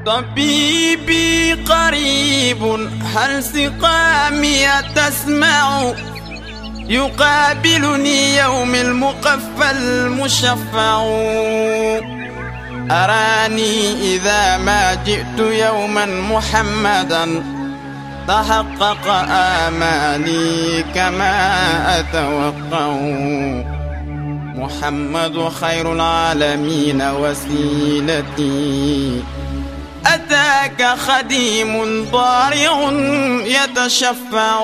طبيبي قريب هل سقامي تسمع يقابلني يوم المقفى المشفع أراني إذا ما جئت يوما محمدا تحقق آمالي كما أتوقع محمد خير العالمين وسيلتي أتاك خديم ضارع يتشفع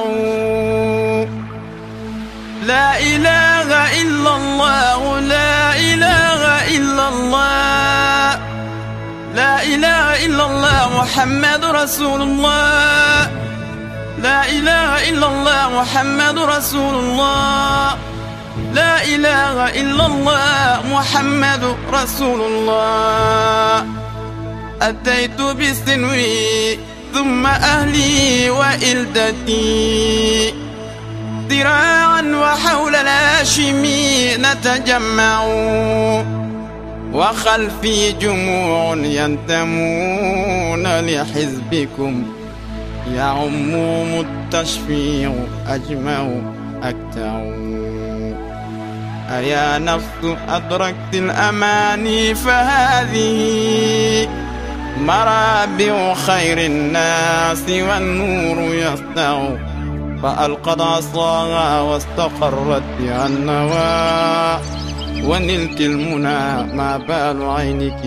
لا إله إلا الله لا إله إلا الله لا إله إلا الله محمد رسول الله لا إله إلا الله محمد رسول الله لا إله إلا الله محمد رسول الله أتيت بسنوي ثم أهلي وإلدتي ذراعا وحول الهاشمي نتجمع وخلفي جموع ينتمون لحزبكم يعمهم التشفيع أجمع أكتع أيا نفس أدركت الأماني فهذه مرابع خير الناس والنور يسطع فألقت عصاها واستقرت بها النوى ونلت المنى ما بال عينك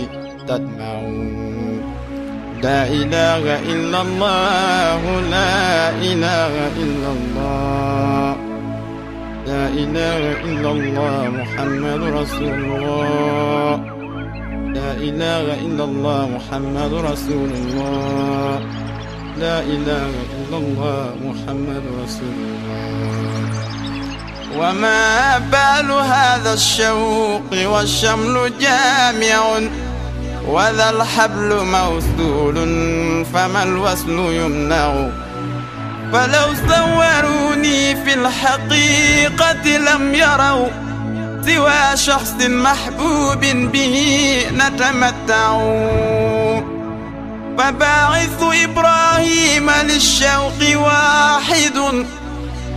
تدمع لا إله إلا الله لا إله إلا الله لا إله إلا الله محمد رسول الله لا إله إلا الله محمد رسول الله لا إله إلا الله محمد رسول الله وما بال هذا الشوق والشمل جامع وذا الحبل موصول فما الوصل يمنع فلو صوروني في الحقيقة لم يروا سوى شخص محبوب به نتمتع فباعث إبراهيم للشوق واحد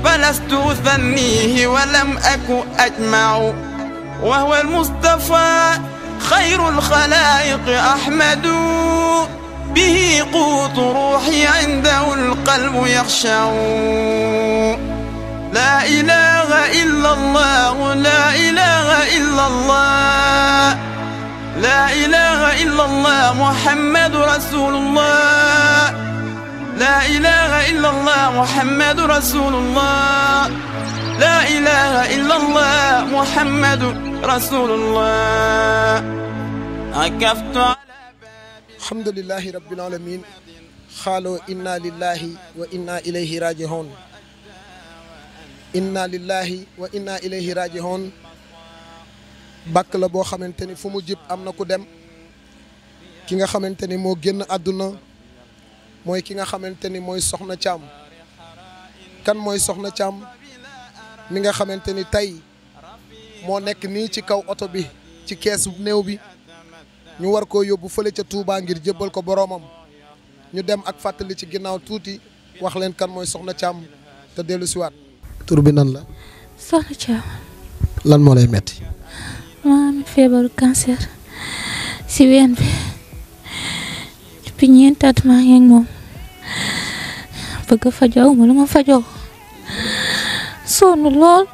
فلست أثنيه ولم أك أجمع وهو المصطفى خير الخلائق أحمد به قوت روحي عنده القلب يخشع لا إله إلا الله لا إله إلا الله لا إله إلا الله محمد رسول الله لا إله إلا الله محمد رسول الله لا إله إلا الله محمد رسول الله عكفت على الحمد لله رب العالمين قالوا إنا لله وإنا إليه راجعون إنا لله وإنا إليه راجعون bàkk la boo xamante ni fu mu jib am na ku dem ki nga xamante ni moo génn àdduna mooy ki nga xamante ni mooy Soxna Thiam kan mooy Soxna Thiam mi nga xamante ni tey moo nekk nii ci kaw oto bi ci keesu néew bi ñu war koo yóbbu fële ca Touba ngir jébbal ko boroomam ñu dem ak fàttali ci ginnaaw tuuti wax leen kan mooy Soxna Thiam te dellu siwaat tur bi nan la Soxna Thiam lan moo lay metti maa am feebaru cancer si ween bi depuis ñeenti at maa ngi ak moom bëgg fajoo ma lu ma fajoo sonn lool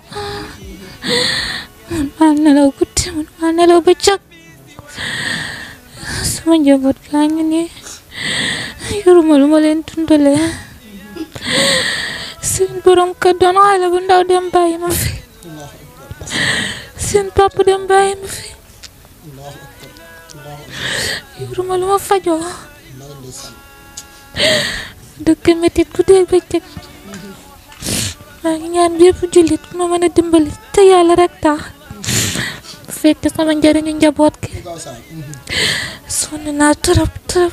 man maa nelaw guddi man maa nelaw bëccëg sama njaboot gaa ngi nii yoruma lu ma leen dundalee seen borom kër doon xale bu ndaw dem bàyyi ma fi seen papa dem bàyyi ma fi yoruma lu ma fajoo dëkk metit ku dee bëccëg maa ngi ñaan bépp jullit ma mën a dimbali te yàlla rek tax bu fekk sama njëriñu njaboot gi sonn naa trop trop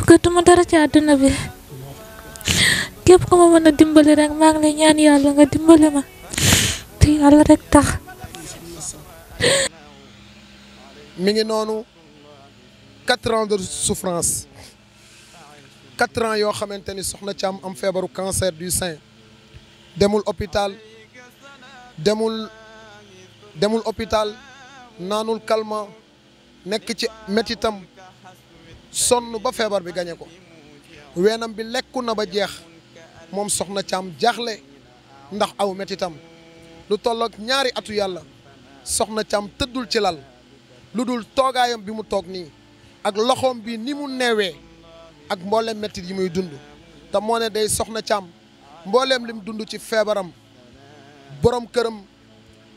gëtuma dara ci àdduna bi képp ko ma mën a dimbali rek maa ngi lay ñaan yàlla nga dimbali ma te yàlla rek tax. mi ngi noonu 4 ans de souffrance 4 ans yoo xamante ni soxna Thiam am feebaru cancer du sein demul hôpital demul hôpital naanul calmant nekk ci métitam sonn ba feebar bi gañe ko weenam bi lekku na ba jeex moom soxna Thiam jaaxle ndax aw métitam lu tolloog ñaari atu yàlla soxna Thiam tëddul ci lal lu dul toogaayam bi mu toog nii ak loxoom bi ni mu neewee ak mbooleem métit yi muy dund te moo ne day soxna Thiam mbooleem lim dund ci feebaram borom këram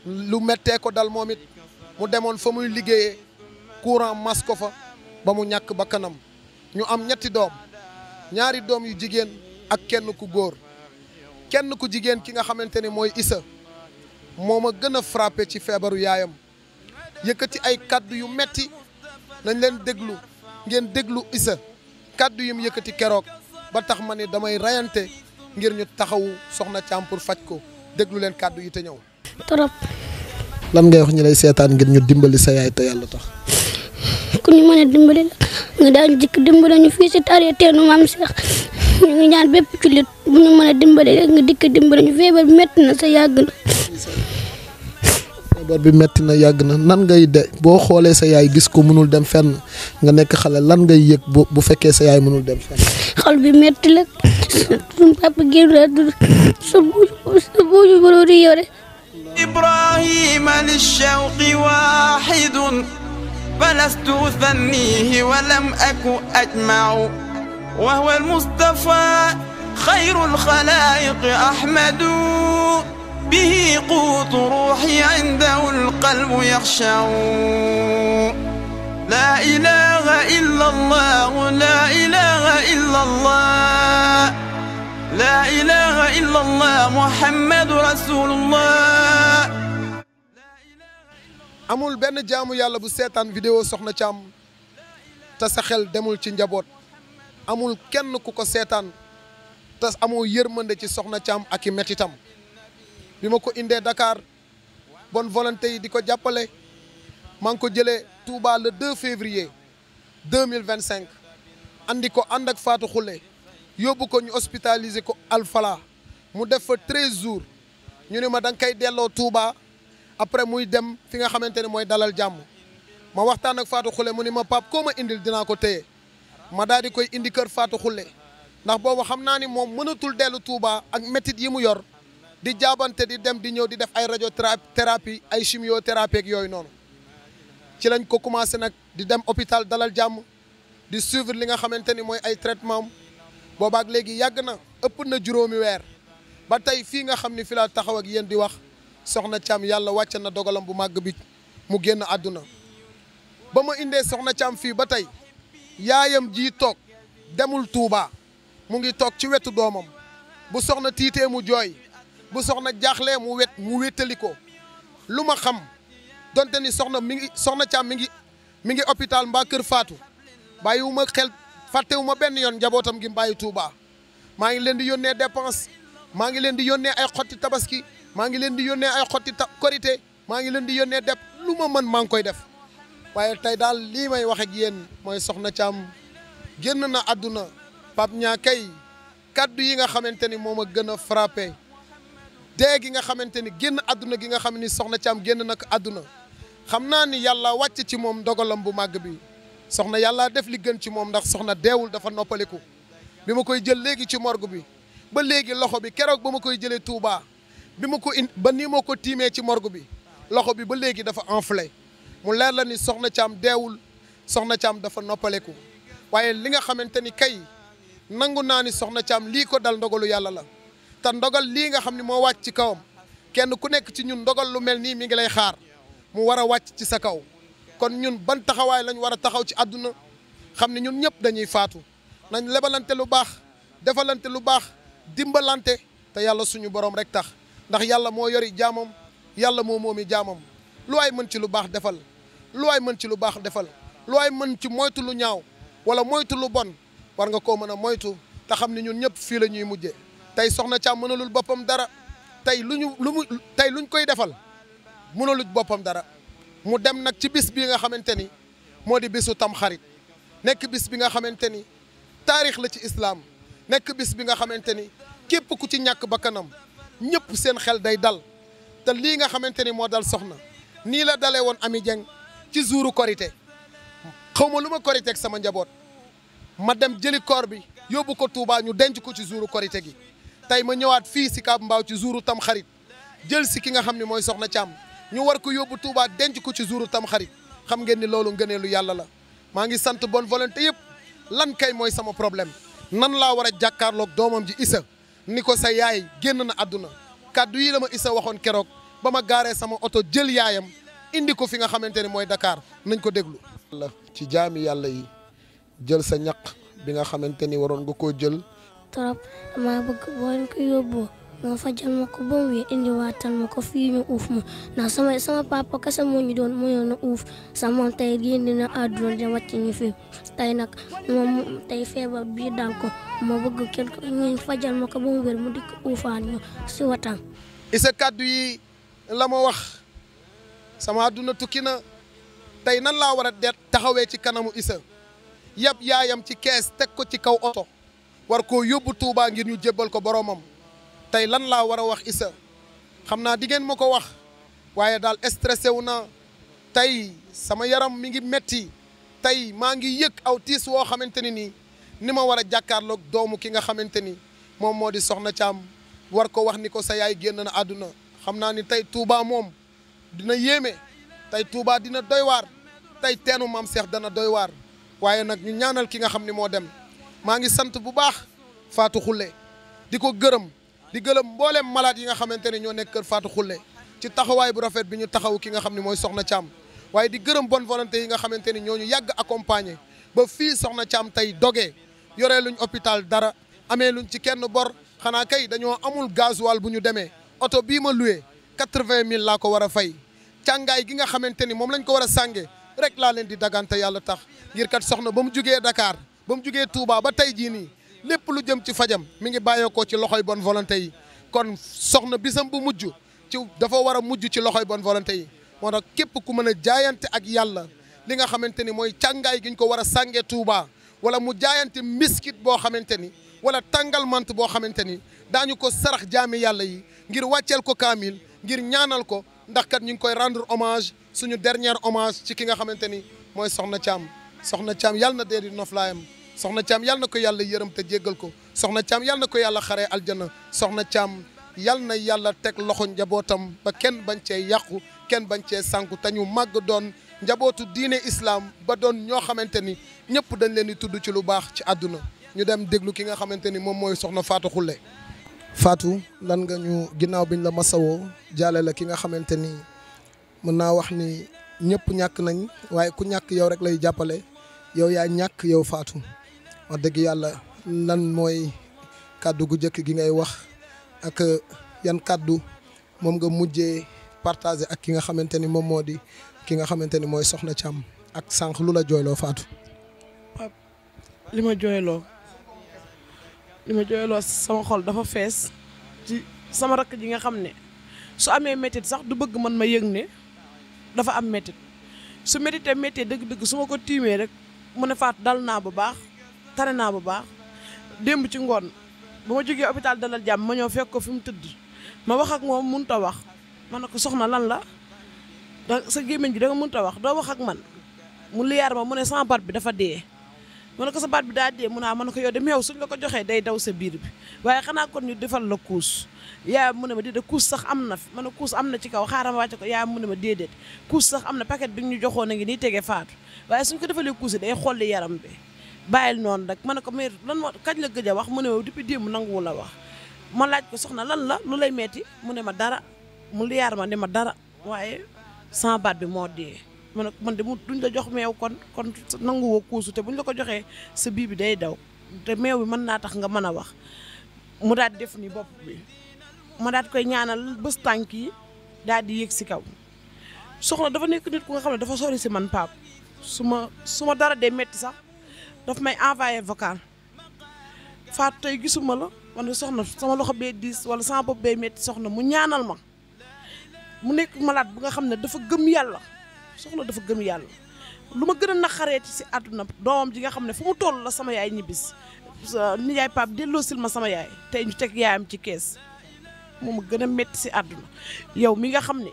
lu méttee ko dal moom it mu demoon fa muy liggéeyee courant mas ko fa ba mu ñàkk bakkanam ñu am ñetti doom ñaari doom yu jigéen ak kenn ku góor kenn ku jigéen ki nga xamante ni mooy Issa moo ma gën a frappé ci feebaru yaayam yëkkati ay kaddu yu metti nañ leen déglu ngeen déglu Issa kaddu yu mu yëkkati keroog ba tax ma ni damay rayante ngir ñu taxawu soxna Thiam pour faj ko déglu leen kaddu yi te ñëw. trop. lan ngay wax ñi lay seetaan ngir ñu dimbali sa yaay te yàlla tax. ku ñu mën a dimbali la nga daan jikk dimbali ñu fii si taaree teenu maam Cheikh ñu ngi ñaan bépp jullit bu ñu mën a dimbali rek nga dikk dimbali ñu feebar bi métti na sa yàgg na. feebar bi métti na yàgg na nan ngay de boo xoolee sa yaay gis ko mënul dem fenn nga nekk xale lan ngay yëg bu fekkee sa yaay mënul dem fenn. xol bi métti la suñu papa génn àdduna sa buuju boroori yore. إبراهيم للشوق واحد فلست أثنيه ولم أك أجمع وهو المصطفى خير الخلائق أحمد به قوت روحي عنده القلب يخشع لا إله إلا الله لا إله إلا الله لا إله إلا الله محمد رسول الله. amul benn jaamu yàlla bu seetaan vidéo soxna Thiam te sa xel demul ci njaboot amul kenn ku ko seetaan te amoo yërmande ci soxna Thiam ak i mettitam bi ma ko indee Dakar bonne volonté yi di ko jàppale maa ngi ko jëlee Touba le 2 février 2025 andi ko ànd ak Fatou Khoule yóbbu ko ñu hospitalisé ko Alfala mu def fa 13 jours ñu ne ma da nga koy delloo Touba après muy dem fi nga xamante ne mooy dalal jàmm ma waxtaan ak Fatou Khoule mu ni ma pap koo ma indil dinaa ko téye ma daal di koy indi kër Fatou Khoule ndax boobu xam naa ni moom mënatul dellu Touba ak métit yi mu yor di jaabante di dem di ñëw di def ay radiothérapie ay chimiothérapie ak yooyu noonu ci lañ ko commencé nag di dem hôpital dalal jàmm di suivre li nga xamante ni mooy ay traitement boobaak léegi yàgg na ëpp na juróomi weer ba tey fii nga xam ni fi laa taxaw ak yéen di wax soxna Thiam yàlla wàcc na dogalam bu màgg bi mu génn àdduna ba ma indee soxna Thiam fii ba tey yaayam ji toog demul Touba mu ngi toog ci wetu doomam bu soxna tiitee mu jooy bu soxna jaaxlee mu wéttali ko lu ma xam donte ni soxna Thiam mi ngi hôpital mbaa kër Fatou bàyyiwu ma xel fàttewu ma benn yoon njabootam gi bàyyi Touba maa ngi leen di yónnee dépense maa ngi leen di yónnee ay xotti tabaski maa ngi leen di yónnee ay xotti korité maa ngi leen di yónnee dep lu ma mën maa ngi koy def waaye tey daal lii may wax ak yéen mooy soxna Thiam génn na àdduna Pape Niang kay kaddu yi nga xamante ni moom a gën a frappé dee gi nga xamante ni génn àdduna gi nga xam ni soxna Thiam génn na ko àdduna xam naa ni yàlla wàcc ci moom dogalam bu màgg bi soxna yàlla def li gën ci moom ndax soxna deewul dafa noppaliku bi ma koy jël léegi ci morgue bi ba léegi loxo bi keroog ba ma koy jëlee Touba bi ma ko ba nii moo ko tiimee ci morgue bi loxo bi ba léegi dafa enflé mu leer la ni soxna Thiam deewul soxna Thiam dafa noppaleku waaye li nga xamante ni kay nangu naa ni soxna Thiam lii ko dal ndogalu yàlla la te ndogal lii nga xam ne moo wàcc ci kawam kenn ku nekk ci ñun ndogal lu mel nii mi ngi lay xaar mu war a wàcc ci sa kaw kon ñun ban taxawaay lañ war a taxaw ci àdduna xam ne ñun ñëpp dañuy faatu nañ lebalante lu baax defalante lu baax dimbalante te yàlla suñu borom rek tax ndax yàlla moo yori jaamam yàlla moo moomi jaamam lu waay mën ci lu baax defal lu waay mën ci lu baax defal lu waay mën ci moytu lu ñaaw wala moytu lu bon war nga koo mën a moytu te xam ne ñun ñëpp fii la ñuy mujje tey soxna Thiam mënalul boppam dara tey luñ koy defal mënalul boppam dara mu dem nag ci bis bii nga xamante ni moo di bisu tam xarit nekk bis bi nga xamante ni taarix la ci islam nekk bis bi nga xamante ni képp ku ci ñàkk bakkanam ñëpp seen xel day dal te lii nga xamante ni moo dal soxna nii la dalee woon Ami Dieng ci jouru korité xaw ma lu ma korité ak sama njaboot ma dem jëli koor bi yóbbu ko Touba ñu denc ko ci jouru korité gi tey ma ñëwaat fii si Kaab Mbaaw ci jouru tam xarit jël si ki nga xam ne mooy soxna Thiam ñu war ko yóbbu Touba denc ko ci jouru tam xarit xam ngeen ni loolu ngëneelu yàlla la maa ngi sant bonne volonté yëpp lan kay mooy sama problème nan laa war a jàkkaarloog doomam ji Issa ni ko sa yaay génn na àdduna kàddu yi la ma Issa waxoon keroog ba ma gaaree sama oto jël yaayam indi ko fi nga xamante ni mooy Dakar nañ ko déglu. la ci jaami yàlla yi jël sa ñaq bi nga xamante ni waroon nga koo jël. trop maa bëgg boo leen ko yóbboo nga fajal ma ko ba mu wér indiwaatal ma ko fii ñu uuf ma ndax sama papa kese moo ñu doon mënoon na uuf sax moom tey génn na àdduna de wàcc ñu fi tey nag moom tey feebar bii daal ko ma bëgg kenn ko ñu fajal ma ko ba mu wér mu dikk uufaan ñu si watam. Issa kàddu yi la ma wax sama àdduna tukki na tey nan laa war a det taxawee ci kanamu Issa yab yaayam ci kees teg ko ci kaw oto war koo yóbbu Touba ngir ñu jébbal ko boromam tey lan laa war a wax Issa xam naa di ngeen ma ko wax waaye daal stressé wu na tey sama yaram mi ngi metti tey maa ngi yëg aw tiis woo xamante ni ma war a jàkkaarloog doomu ki nga xamante ni moom moo di soxna Thiam war ko wax ni ko sa yaay génn na àdduna xam naa ni tey Touba moom dina yéeme tey Touba dina doy waar tey teenu maam Cheikh dana doy waar waaye nag ñu ñaanal ki nga xam ni moo dem maa ngi sant bu baax Fatou Khoule di ko gërëm di gërëm mboolem malade yi nga xamante ne ñoo nekk kër Fatou Khoule ci taxawaay bu rafet bi ñu taxaw ki nga xam ne mooy soxna Thiam waaye di gërëm bonne volonté yi nga xamante ni ñoo ñu yàgg accompagner ba fii soxna Thiam tey dogee yoree luñ hôpital dara amee luñ ci kenn bor xanaa kay dañoo amul gasoil bu ñu demee oto bii ma loué 80 000 laa ko war a fay càngaay gi nga xamante ni moom lañ ko war a sànge rek laa leen di dagante yàlla tax ngir kat soxna ba mu jugee Dakar ba mu jugee Touba ba tey jii nii lépp lu jëm ci fajam mi ngi bàyyeekoo ci loxoy bonne volonté yi kon soxna bisam bu mujj ci dafa war a mujj ci loxoy bonne volonté yi moo tax képp ku mën a jaayante ak yàlla li nga xamante ni mooy càngaay gi ñu ko war a sàngee Touba wala mu jaayante miskit boo xamante ni wala tàngal mant boo xamante ni daañu ko sarax jaami yàlla yi ngir wàcceel ko kaamil ngir ñaanal ko ndax kat ñu ngi koy rendre hommage suñu dernier hommage ci ki nga xamante ni mooy soxna Thiam soxna Thiam yàlla na dee di noflaayam soxna Thiam yàlla na ko yàlla yërëm te jéggal ko soxna Thiam yàlla na ko yàlla xaree aljana soxna Thiam yàlla na yàlla teg loxo njabootam ba kenn bañ cee yàqu kenn bañ cee sànku te ñu màgg doon njabootu diine islam ba doon ñoo xamante ni ñëpp dañ leen di tudd ci lu baax ci àdduna ñu dem déglu ki nga xamante ni moom mooy soxna Fatou Khoule. Fatou lan nga ñu ginnaaw biñ la masawoo jaale la ki nga xamante ni mën naa wax ni ñëpp ñàkk nañ waaye ku ñàkk yow rek lay jàppale yow yaa ñàkk yow Fatou wax dëgg yàlla lan mooy kàddu gu njëkk gi ngay wax ak yan kàddu moom nga mujjee partagé ak ki nga xamante ni moom moo di ki nga xamante ni mooy soxna Thiam ak sànq lu la jooyloo Fatou. li ma jooyloo sama xol dafa fees ci sama rakk ji nga xam ne su amee métit sax du bëgg man ma yëg ne dafa am métit su métitee méttee dëgg-dëgg su ma ko tiimee rek mu ne Fatou dal naa bu baax tane naa bu baax démb ci ngoon ba ma jógee hôpital Dalal Jàmm ma ñëw fekk ko fi mu tëdd ma wax ak moom mënut a wax ma ne ko soxna lan la sa gémmiñ gi da nga mënut a wax doo wax ak man mu liyaar ma mu ne sama baat bi dafa dee ma ne ko sa baat bi daa dee mu naa ma ne ko yow de meew suñ la ko joxee day daw sa biir bi waaye xanaa kon ñu defal la kuus yaa mu ne ma déedéet kuus sax am na fi ma ne kuus am na ci kaw xaaral ma wàcce ko yaa mu ne ma déedéet kuus sax am na paquet bi ñu joxoon a ngi nii tegee Fatou waaye suñ ko defalee kuus yi day xolli yaram bi bàyyil noonu rek ma ne ko mais lan moo kañ la gëj a wax mu ne ma depuis démb nanguwu la wax ma laaj ko soxna lan la lu lay metti mu ne ma dara mu liyaar ma ne ma dara waaye sama baat bi moo dee ma ne man de duñ la jox meew kon nanguwoo kuusu te buñ la ko joxee sa biir bi day daw te meew bi mën naa tax nga mën a wax mu daal di def ni bopp bi ma daal di koy ñaanal bés tànk yi daal di yéeg si kaw soxna dafa nekk nit ku nga xam ne dafa sori si man Pape su ma dara dee metti sax daf may envoyé vocal Fatou tey gisuma la man de soxna sama loxo bee diis wala sama bopp bee metti soxna mu ñaanal ma mu nekk malade bu nga xam ne dafa gëm yàlla soxna dafa gëm yàlla lu ma gën a naqareeti si àdduna doomam ji nga xam ne fu mu toll la sama yaay ñibbis nijaay Pape delloosil ma sama yaay tey ñu teg yaayam ci kees moom ma gën a métti si àdduna yow mi nga xam ne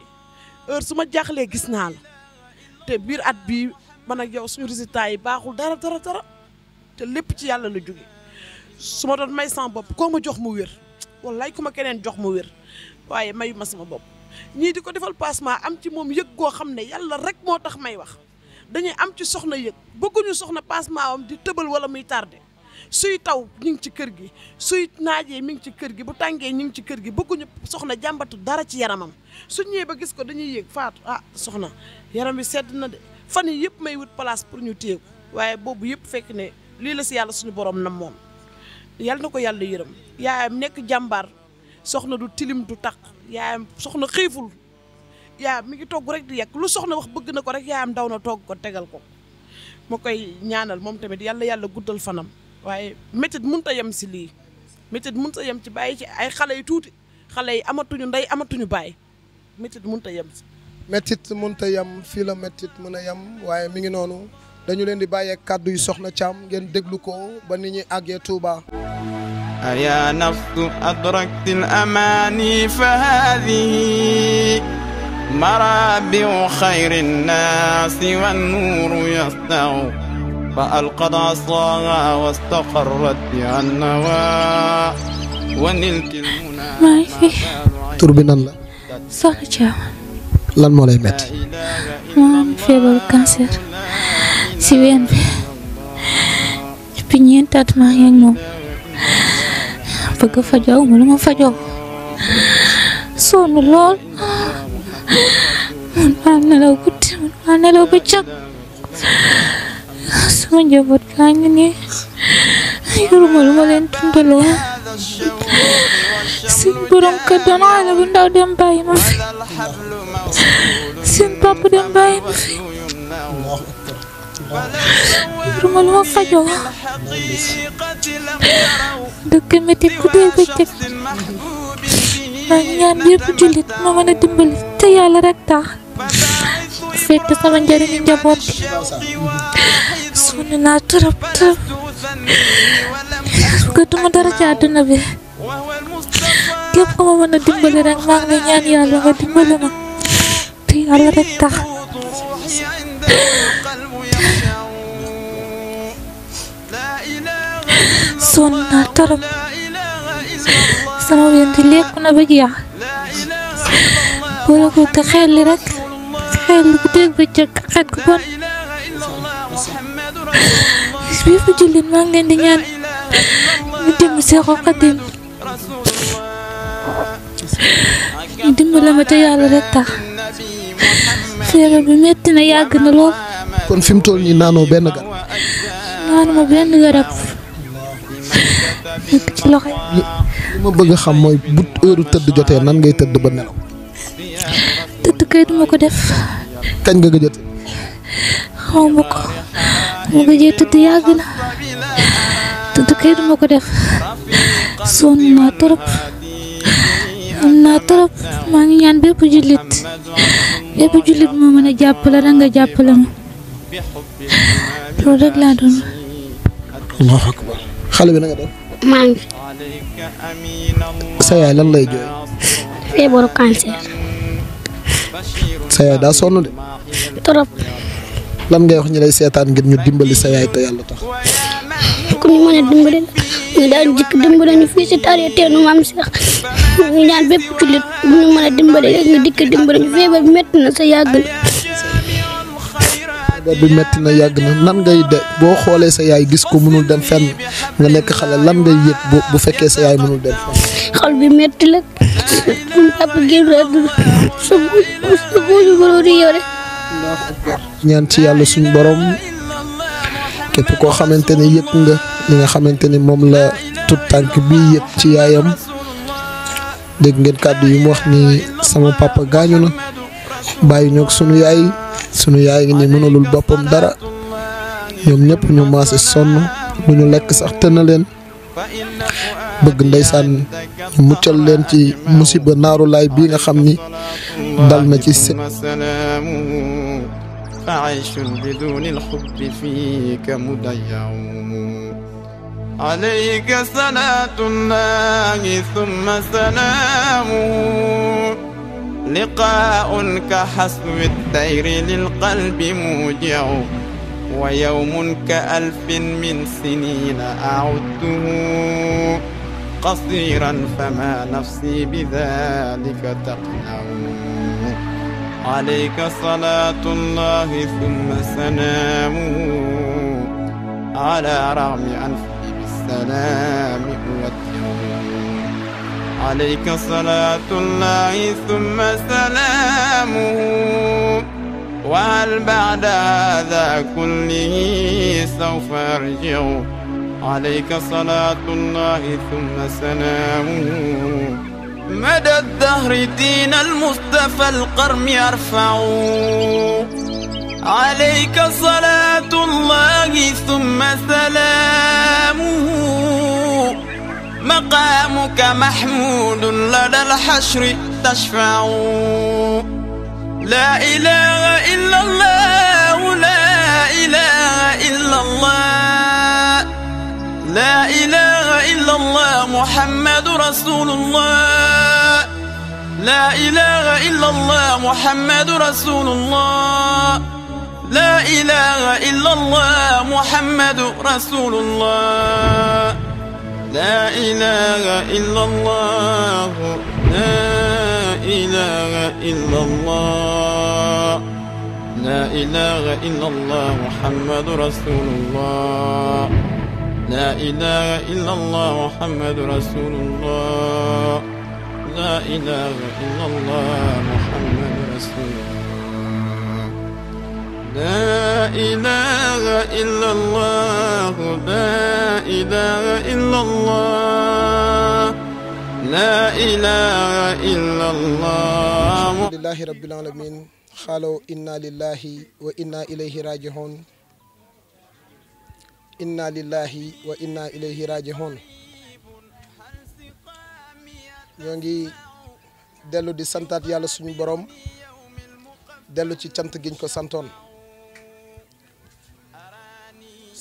heure su ma jaaxlee gis naa la te biir at bii man ak yow suñu résultat yi baaxul dara te lépp ci yàlla la jóge su ma doon may sama bopp koo ma jox mu wér wallaay ku ma keneen jox mu wér waaye mayu ma sama bopp ñii di ko defal passement am ci moom yëg goo xam ne yàlla rek moo tax may wax dañuy am ci soxna yëg bëgguñu soxna passement am di tëbal wala muy tardé suy taw ñu ngi ci kër gi suy naajee mi ngi ci kër gi bu tàngee ñu ngi ci kër gi bëgguñu soxna jàmbatu dara ci yaramam su ñëwee ba gis ko dañuy yëg faatu soxna yaram wi sedd na de fan yi yëpp may wut place pour ñu téegu waaye boobu yëpp fekk ne lii la si yàlla suñu borom na moom yàlla na ko yàlla yërëm yaayam nekk jàmbaar soxna du tilim du taq yaayam soxna xiiful yaayam mi ngi togg rek di yekk lu soxna wax bëgg na ko rek yaayam daw na togg ko tegal ko ma koy ñaanal moom tamit yàlla guddal fanam waaye métit mënut a yem si lii métit mënut a yem ci bàyyi ci ay xale yu tuuti xale yi amatuñu ndey amatuñu bàyyi métit mënut a yem si métit mënut a yem fii la métit mën a yem waaye mi ngi noonu dañu leen di bàyyee kàddu yu soxna Thiam ngeen déglu ko ba nit ñi àggee Touba. أيا نفس أدركت الأماني فهذه مرابع خير الناس والنور يسطع فألقت عصاها واستقرت بها النوى ونلت المنى maa ngi fi tur bi nan la. soxna Thiam lan moo lay métti. maa ngi feebaru cancer si ween bi depuis ñeenti at maa ngi ak moom bëgg fajoo ma lu ma fajoo sonn lool man maa nelaw guddi man maa nelaw bëccëg sama njaboot gaa ngi nii yoruma lu ma leen dundaloo seen borom kër doon xale bu ndaw dem bàyyi ma fi seen papa dem bàyyi ma fi yoruma lu ma fajoo dëkk métit bu dee bëccëg maa ngi ñaan bépp jullit ma mën a dimbali te yàlla rek tax fekk sama njëriñu njaboot bi sonn naa trop gëtuma dara ci àdduna bi képp ku ma mën a dimbali rek maa ngi ñaan yàlla nga dimbali ma te yàlla rek tax sonn naa trop sama ween di lekk na ba jeex boole ko te xel li rek xel li ku dégg ba jëkk xet ku bon bépp jullit maa ngi leen di ñaan ñu dem Seexul Xadiim ñu dimbale ma te yàlla rek tax feebar bi metti na yàgg na lool. kon fi mu toll nii naanoo benn garab. naanuma benn garab nekk ci loxo li ma bëgg a xam mooy bu heure tëdd jotee nan ngay tëdd ba nelaw. tëdd kay duma ko def. kañ nga gëj a tëdd. xaw ma ko mu gëjee tëdd yàgg na tëdd kay duma ko def sonn naa trop maa ngi ñaan bépp jullit moo mën a jàppale rek nga jàppale ma loolu rek laa doon. allahu akbar xale bi na nga def. maa ngi sa yaay lan lay jooy. feebaru cancer sa yaay daa sonn de. trop. lan ngay wax ñi lay seetaan ngir ñu dimbali sa yaay te yàlla tax. ku ñu mën a dimbali ñu daal jikk dimbali ñu fii si taal teenu maam Cheikh ñu ñaan bépp jullit bu ñu mën a dimbali rek nga dikk dimbali ñu feebar bi métti na sa yàgg na. feebar bi métti na yàgg na nan ngay de boo xoolee sa yaay gis ko mënul dem fenn nga nekk xale lan ngay yëg bu fekkee sa yaay mënul dem fenn. xol bi métti la suñu papa génn àdduna su buuju boro di yore. ñaan ci yàlla suñu borom képp koo xamante ne yëg nga li nga xamante ni moom la tut tànk bii yëg ci yaayam dégg ngeen kàddu yi mu wax ni sama papa gaañu na bàyyi ñoog sunu yaay ngi ni mënalul boppam dara ñoom ñëpp ñu maase sonn lu ñu lekk sax tëna leen bëgg ndeysaan ñu muccal leen ci musiba naaru laay bii nga xam ni dal na ci فعيش بدون الحب فيك مضيع عليك صلاة الله ثم سلامه لقاء كحسب الطير للقلب موجع ويوم كألف من سنين أعدته قصيرا فما نفسي بذلك تقنع عليك صلاة الله ثم سلامه على رغم أنفي بالسلام أودع عليك صلاة الله ثم سلامه وهل بعد هذا كله سوف أرجع عليك صلاة الله ثم سلامه مدى الدهر دين المصطفى القرم يرفع عليك صلاة الله ثم سلامه مقامك محمود لدى الحشر تشفع لا إله إلا الله لا إله إلا الله لا إله إلا الله محمد رسول الله لا إله إلا الله محمد رسول الله لا إله إلا الله محمد رسول الله لا إله إلا الله لا إله إلا الله لا إله إلا الله محمد رسول الله لا إله إلا الله محمد رسول الله لا إله إلا الله محمد رسول الله لا إله إلا الله لا إله إلا الله لا إله إلا الله الحمد لله رب العالمين قالوا إنا لله وإنا إليه راجعون inna lillahi wa inna ilayhi raji'un ñoo ngi dellu di santaat yàlla suñu borom dellu ci cant giñ ko santoon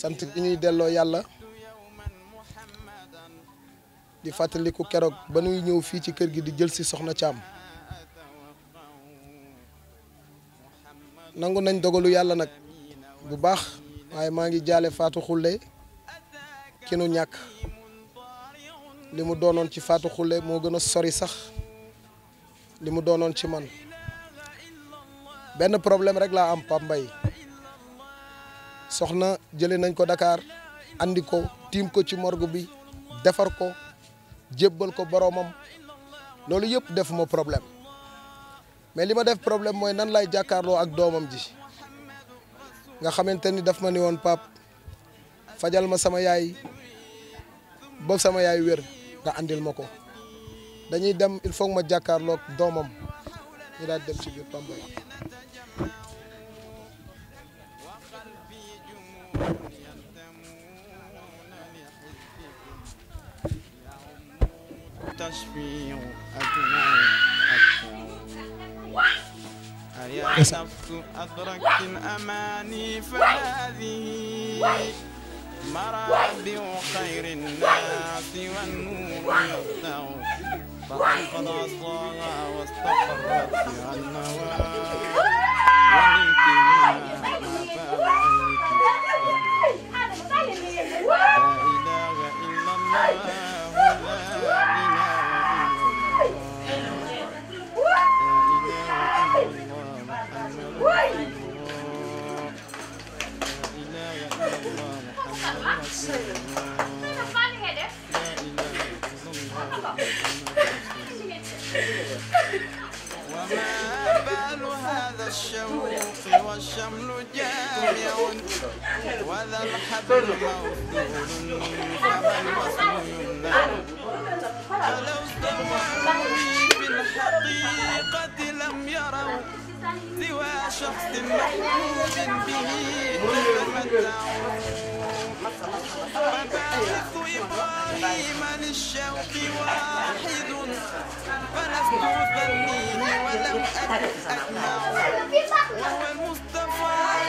sant gi ñuy delloo yàlla di fàttaliku keroog ba ñuy ñëw fii ci kër gi di jël si soxna Thiam nangu nañ dogalu yàlla nag bu baax waaye maa ngi jaale Fatou Khoule ki nu ñàkk li mu doonoon ci Fatou Khoule moo gën a sori sax li mu doonoon ci man benn problème rek laa am Pape Mbaye soxna jële nañ ko Dakar andi ko tiim ko ci morgue bi defar ko jébbal ko boroomam loolu yëpp defuma problème mais li ma def problème mooy nan lay jàkkaarloo ak doomam ji nga xamante ni daf ma ni woon Pape fajal ma sama yaay ba sama yaay wér nga andil ma ko dañuy dem il faut ma jàkkaarloog doomam ñu daal dem ci biir Pape Mbaye تشفيع يا نفس أدركت الأماني فهذه مرابع خير الناس والنور يسطع فقد عصاها واستقرت بها النوى ونلت منها ما فات لا إله إلا الله لا وما بال هذا الشوق والشمل جامع وذا الحبل موصول فما الوصل يمنع فلو استووا في الحقيقة لم يروا سوى شخص محبوب به تتمتعوا فباعث إبراهيم للشوق واحد فلست أثنيه ولم أكن أجمع وهو المصطفى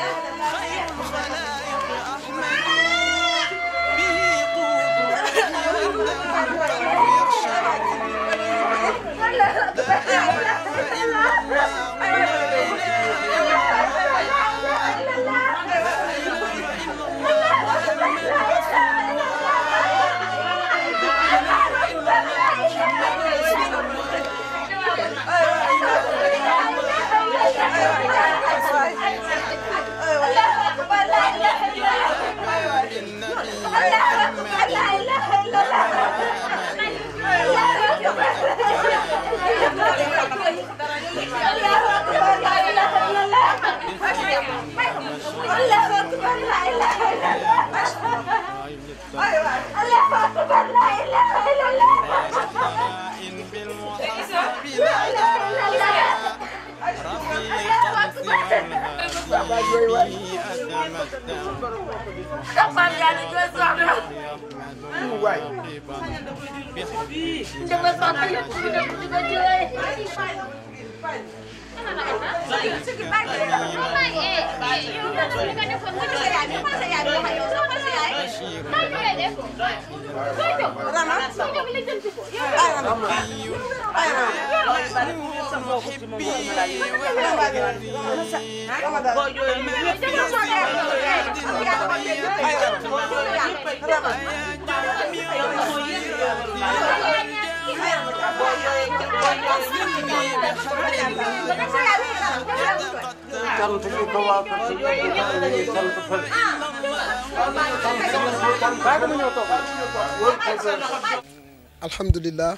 alhamdulillah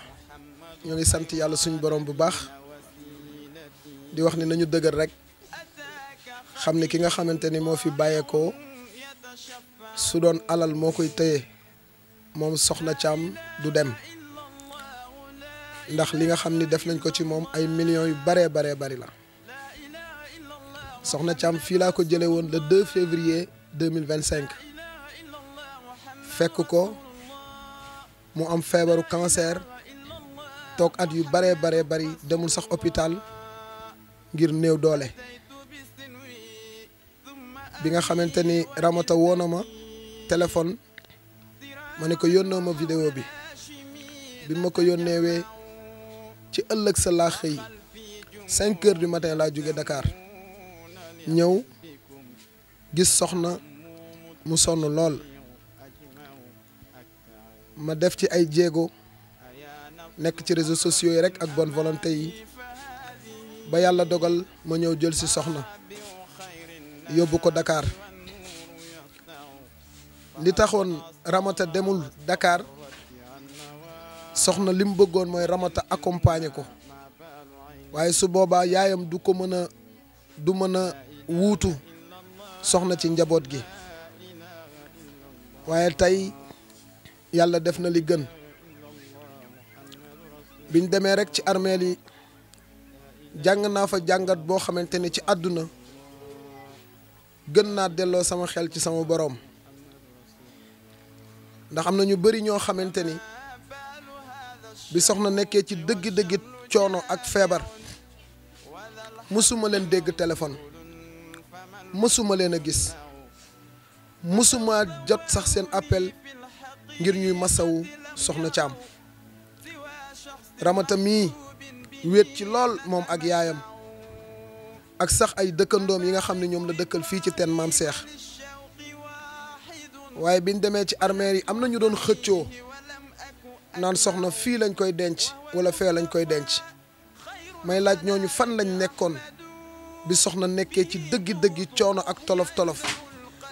ñoo ngi sant yàlla suñu borom bu baax di wax ni nañu dëgër rek xam ne ki nga xamante ni moo fi bàyyeekoo su doon alal moo koy tëye moom Soxna Thiam du dem ndax li nga xam ni def nañ ko ci moom ay millions yu baree bari la Soxna Thiam fii laa ko jëlee woon le 2 février 2025 fekk ko mu am feebaru cancer toog at yu baree bari demul sax hôpital ngir néew doole bi nga xamante ni Ramata woo na ma téléphone ma ne ko yónnee ma vidéo bi ma ko yónneewee ci ëllëg sa laa xëy 5 heures du matin laa jóge Dakar ñëw gis soxna mu sonn lool ma def ci ay jéego nekk ci réseaux sociaux yi rek ak bonne volonté yi ba yàlla dogal ma ñëw jël si soxna yóbbu ko Dakar li taxoon Ramata demul Dakar soxna li mu bëggoon mooy Ramata accompagner ko waaye su boobaa yaayam du mën a wuutu soxna ci njaboot gi waaye tey yàlla def na li gën biñ demee rek ci armeel yi jàng naa fa jàngat boo xamante ni ci àdduna gën naa delloo sama xel ci sama boroom ndax am na ñu bari ñoo xamante ni bi soxna nekkee ci dëggi-dëggi coono ak feebar mësuma leen dégg téléphone mësuma leen a gis mësuma jot sax seen appel ngir ñuy masawu Soxna Thiam Ramata mii wéet ci lool moom ak yaayam ak sax ay dëkkandoom yi nga xam ne ñoom la dëkkal fii ci teen Maam Seex waaye biñ demee ci armeer yi am na ñu doon xëccoo naan soxna fii lañ koy denc wala fee lañ koy denc may laaj ñooñu fan lañ nekkoon bi soxna nekkee ci dëggi-dëggi coono ak tolof-tolof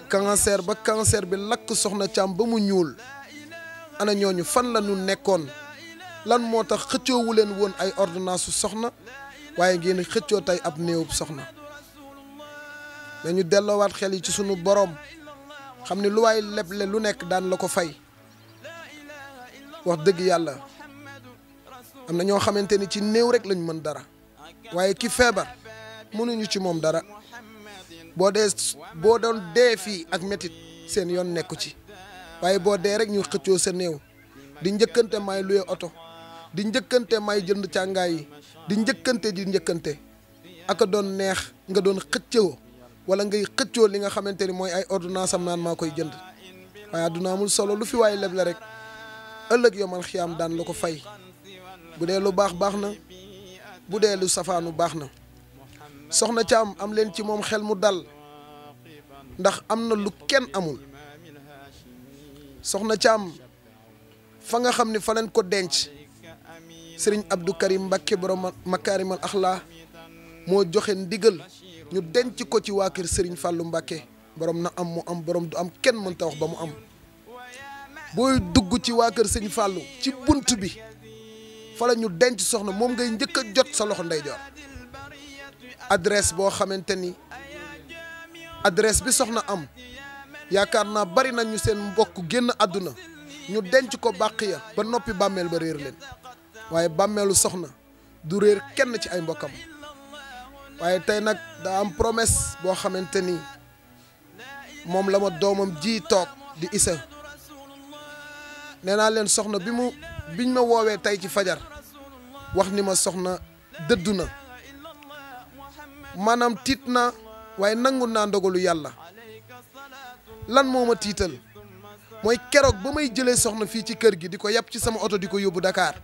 cancer ba cancer bi lakk Soxna Thiam ba mu ñuul ana ñooñu fan la ñu nekkoon lan moo tax xëccoowu leen woon ay ordonnance su soxna waaye ngeen xëccoo tey ab néewub soxna dañu delloowaat xel yi ci sunu boroom xam ne lu waay leble lu nekk daan la ko fay wax dëgg yàlla am na ñoo xamante ni ci néew rek lañ mën dara waaye ki feebar mënuñu ci moom dara boo doon dee fii ak métit seen yoon nekku ci waaye boo dee rek ñu xëccoo sa néew di njëkkante may luye oto di njëkkante may jënd càngaay yi di njëkkante aka doon neex nga doon xëccoo wala ngay xëccoo li nga xamante ni mooy ay ordonnance am naan maa koy jënd waaye àdduna amul solo lu fi waaye leble rek ëllëg yomal xiyaam daan la ko fay bu dee lu baax baax na bu dee lu safaanu baax na Soxna Thiam am leen ci moom xel mu dal ndax am na lu kenn amul Soxna Thiam fa nga xam ni fa leen ko denc Serigne Abdou Karim Mbacké borom Makarimal Axlaa moo joxe ndigal ñu denc ko ci waa kër Serigne Fallou Mbacké borom na am mu am borom du am kenn mënta wax ba mu am booy dugg ci waa kër Serigne Fallou ci bunt bi fa la ñu denc soxna moom ngay njëkk a jot sa loxo ndeyjoor adresse boo xamante ni adresse bi soxna am yaakaar naa bari nañu seen mbokk génn àdduna ñu denc ko bàq ya ba noppi bàmmeel ba réer leen waaye bàmmeelu soxna du réer kenn ci ay mbokkam waaye tey nag daa am promesse boo xamante ni moom la ma doomam ji toog di Issa nee naa leen soxna biñ ma woowee tey ci fajar wax ni ma soxna dëddu na maanaam tiit na waaye nangu naa ndogalu yàlla lan moo ma tiital mooy keroog ba may jëlee soxna fii ci kër gi di ko yàpp ci sama oto di ko yóbbu Dakar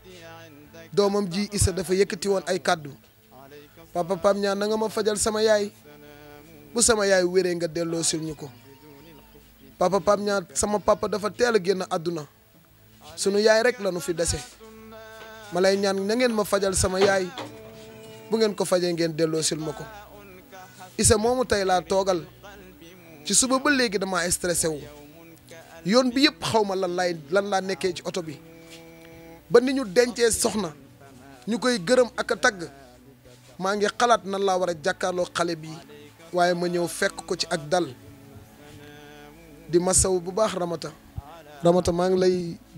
doomam ji Issa dafa yëkkati woon ay kàddu papa Pape Niang na nga ma fajal sama yaay bu sama yaay wéree nga delloo sil ñu ko papa Pape Niang sama papa dafa teel a génn àdduna sunu yaay rek la nu fi dese ma lay ñaan na ngeen ma fajal sama yaay bu ngeen ko fajee ngeen delloo sil ma ko Issa moomu tey laa toogal ci suba ba léegi damaa stressé wu yoon bi yëpp xaw ma lan laa nekkee ci oto bi ba ni ñu dencee soxna ñu koy gërëm ak a tagg maa ngi xalaat nan laa war a jàkkaarloo xale bi waaye ma ñëw fekk ko ci ak dal di masaw bu baax Ramata maa ngi lay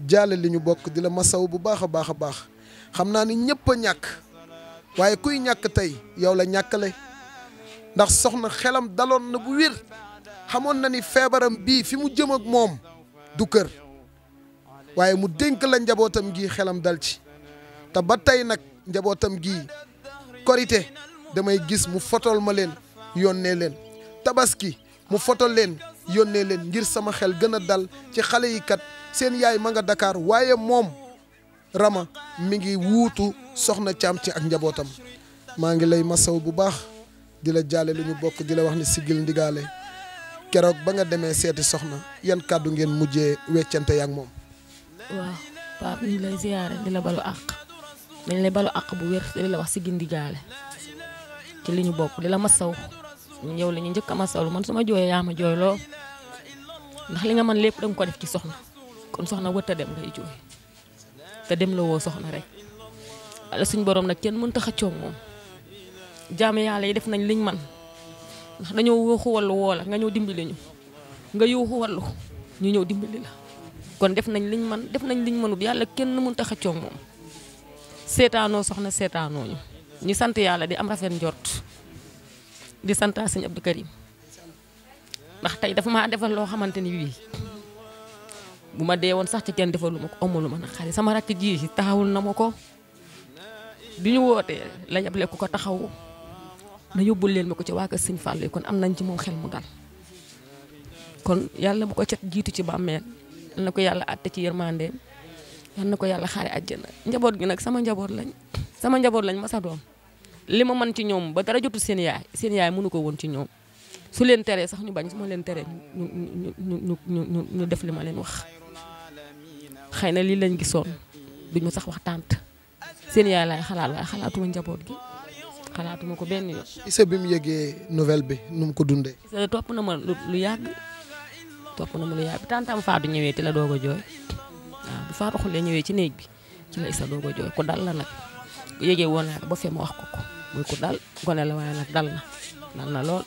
jaale li ñu bokk di la masaw bu baax a baax a baax xam naa ni ñëpp a ñàkk waaye kuy ñàkk tey yow la ñàkkale ndax soxna xelam daloon na bu wér xamoon na ni feebaram bii fi mu jëm ak moom du kër waaye mu dénk la njabootam gi xelam dal ci te ba tey nag njabootam gi korite damay gis mu fotol ma leen yónnee leen tabaski mu fotol leen yónnee leen ngir sama xel gën a dal ci xale yi kat seen yaay ma nga Dakar waaye moom Rama mi ngi wuutu soxna Caam ci ak njabootam maa ngi lay masaw bu baax di la jaale lu ñu bokk di la wax ni siggil ndigaale keroog ba nga demee seeti soxna yan kàddu ngeen mujjee weccante yaak moom. waaw Pape ñu lay ziyaare di la balu àq dañ lay balu àq bu wér di la wax siggil ndigaale ci li ñu bokk di la masaw yow la ñu njëkk a masaw man su ma jooyee yaa ma jooyloo ndax li nga man lépp danga ko def ci soxna kon soxna wët a dem ngay jooy te dem la woo soxna rek wala suñ borom nag kenn mënta xëccoo moom jaam yàlla yi def nañ liñ man ndax dañoo yuuxu wallu woo la nga ñëw dimbali ñu nga yuuxu wallu ñu ñëw dimbali la kon def nañ liñ man def nañ liñ mënut yàlla kenn mënta xëccoo moom seetaanoo soxna seetaanoo ñu sant yàlla di am rafet njort di santaa sëñ Abdou Karim ndax tey dafa maa defal loo xamante ni bii bu ma dee woon sax ci kenn defalu ma ko amalu ma nag xale sama rakk ji taxawul na ma ko bi ñu wootee la yable ku ko taxawu na yóbbul leen ma ko ci waa kër sëñ Fallou kon am nañ ci moom xel mu dal kon yàlla bu ko cat jiitu ci bàmmeel yal na ko yàlla àtte ci yërmandeem yal na ko yàlla xaare àjjana njaboot gi nag sama njaboot lañ ma sa doom li ma mën ci ñoom ba dara jotu seen yaay mënu ko woon ci ñoom su leen teree sax ñu bañ su ma leen teree ñu def li ma leen wax xëy na lii lañ gisoon duñ ma sax wax tànt seen yaay laay xalaat waaye xalaatuma njaboot gi xalaatuma ko benn yoon. Issa bi mu yëgee nouvelle bi nu mu ko dundee. Issa topp na ma lu yàgg tantam Fatou ñëwee ci la doog a jooy waaw bu Fatou xulee ñëwee ci néeg bi ci la Issa doog a jooy ko dal la nag bu yëgee woon naa ko ba fee ma wax ko muy ko dal gone la waaye nag dal na lool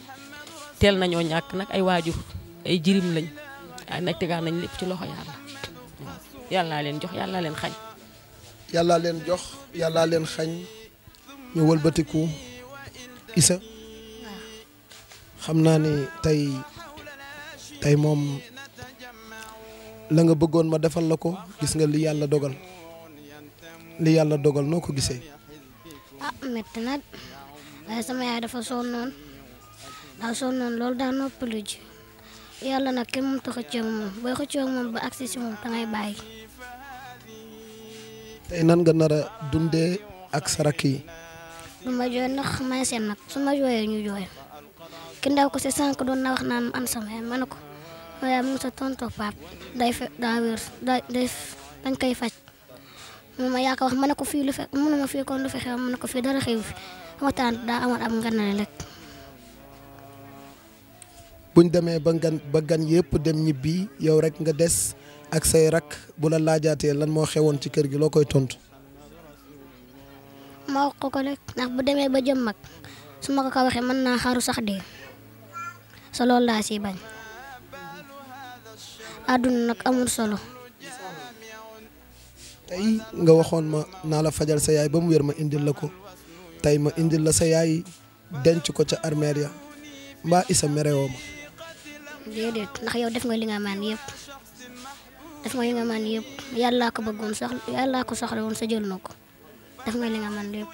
teel nañoo ñàkk nag ay waajur ay jirim lañ ay nag tegaat nañ lépp ci loxo yàlla waaw yàllaa leen jox yàllaa leen xañ. yàllaa leen jox yàllaa leen xañ ñu wëlbatiku Issa xam naa ni tey moom la nga bëggoon ma defal la ko gis nga li yàlla dogal noo ko gisee. metti na waaye sama yaay dafa sonnoon loolu daa noppalu ji yàlla nag kenn mënut a xëccoo moom booy xëccoo moom ba agsi si moom dangay bàyyi. tey nan nga nar a dundee ak sa rakk yi. du ma jooy ndax may seen nag su ma jooyee ñu jooy ki ndaw ko si sànq doon na wax naan an sama yaay ma ne ko waaye mu sa tonto Pape daa wér dañ koy faj ma yaa ko wax ma ne ko fii lu fe mënuma fii kon lu fi xew ma ne ko fii dara xew fi waxtaan daa amoon am nganale rek. buñ demee ba gan yëpp dem ñibbi yow rek nga des ak say rak bu la laajaatee lan moo xewoon ci kër gi loo koy tontu. ma wax ko rek ndax bu demee ba jëm mag su ma ko waxee mën naa xaru sax dee sa loolu laa siy bañ àdduna nag amul solo. tey nga waxoon ma naa la fajal sa yaay ba mu wér ma indil la ko tey ma indil la sa yaay denc ko ca armeer ya mbaa Issa merewoo ma. déedéet ndax yow def nga li nga man yëpp def nga li nga man yëpp yàllaa ko bëggoon sax yàllaa ko soxla woon sa jël na ko def nga li nga man lépp.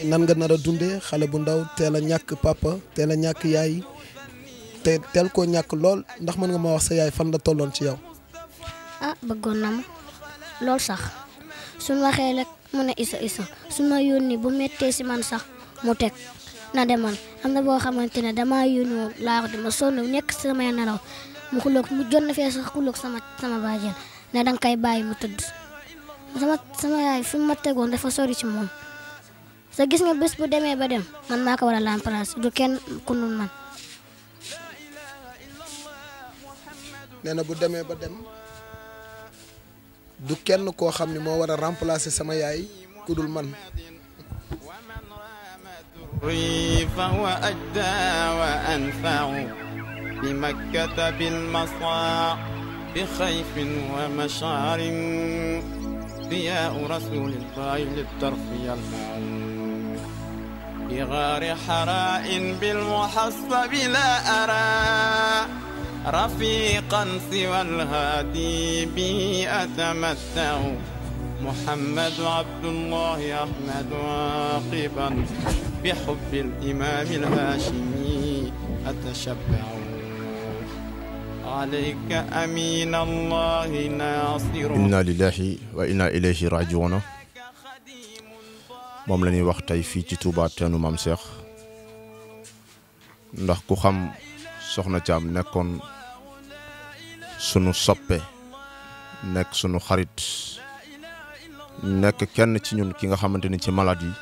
nan nga nar a dundee xale bu ndaw teel a ñàkk papa teel a ñàkk yaay te teel koo ñàkk lool ndax mën nga ma wax sa yaay fan la tolloon ci yow. ah bëggoon na ma lool sax suñ waxee rek mu ne isa su ma yónni bu méttee si man sax mu teg na demal am na boo xamante ne damaa yónni woon laa ko dama sonn nekk samay nelaw mu xuloog mu jot na fee sax xuloog sama bàjjen ne danga koy bàyyi mu tëdd sama yaay fi mu ma tegoon dafa sori ci moom sa gis nga bés bu demee ba dem man maa ko war a remplacer du kenn ku nun man. nee na bu demee ba dem du kenn koo xam ne moo war a remplacer sama yaay ku dul man. فهو أجدى وأنفع بمكة بالمصاع بخيف ومشعر ضياء رسول الله للطرف يلمع بغار حراء بالمحصب لا أرى رفيقا سوى الهادي به أتمتع محمد عبد الله أحمد عاقبا بحب الإمام الهاشمي أتشبع عليك أمين الله ناصر إنا لله وإنا إليه راجعون moom la ñuy wax tey fii ci Touba teenu Maam Cheikh ndax ku xam Soxna Thiam nekkoon sunu soppe nekk sunu xarit nekk kenn ci ñun ki nga xamante ni ci maladie yi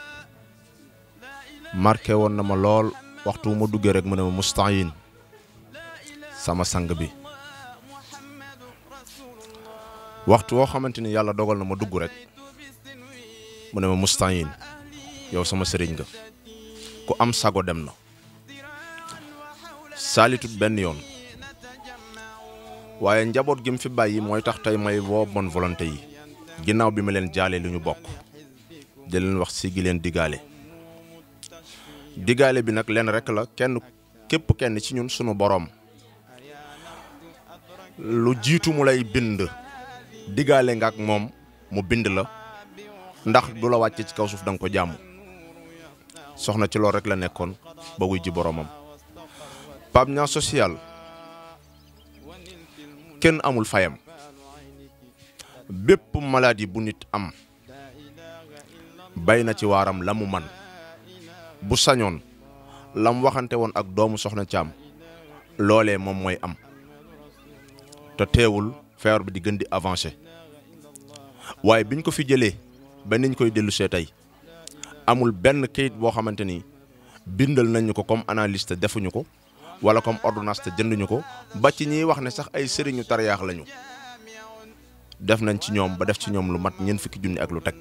marqué woon na ma lool waxtu ma duggee rek mu ne ma Moustahine sama sang bi waxtu woo xamante ni yàlla dogal na ma dugg rek mu ne ma Moustahine yow sama sëriñ nga ku am sago dem na saalitut benn yoon waaye njaboot gi mu fi bàyyi mooy tax tey may woo bonne volonté yi ginnaaw bi ma leen jaalee lu ñu bokk di leen wax si gi leen digaale bi nag leen rek la képp kenn ci ñun sunu boroom lu jiitu mu lay bind digaale nga ak moom mu bind la ndax du la wàcce ci kaw suuf da nga ko jàmm soxna ci loolu rek la nekkoon ba wuy ji boroomam Pape Niang social kenn amul fayam bépp maladie bu nit am bay na ci waaram la mu man bu sañoon lam waxante woon ak doomu Soxna Thiam loolee moom mooy am te teewul feebar bi di gën di avancer waaye biñ ko fi jëlee ba niñ koy dellusee tey amul benn kayit boo xamante ni bindal nañu ko comme analyste defuñu ko wala comme ordonnance te jënduñu ko ba ci ñiy wax ne sax ay sëriñu tariyaax lañu def nañ ci ñoom ba def ci ñoom lu mat ñeent fukki junni ak lu teg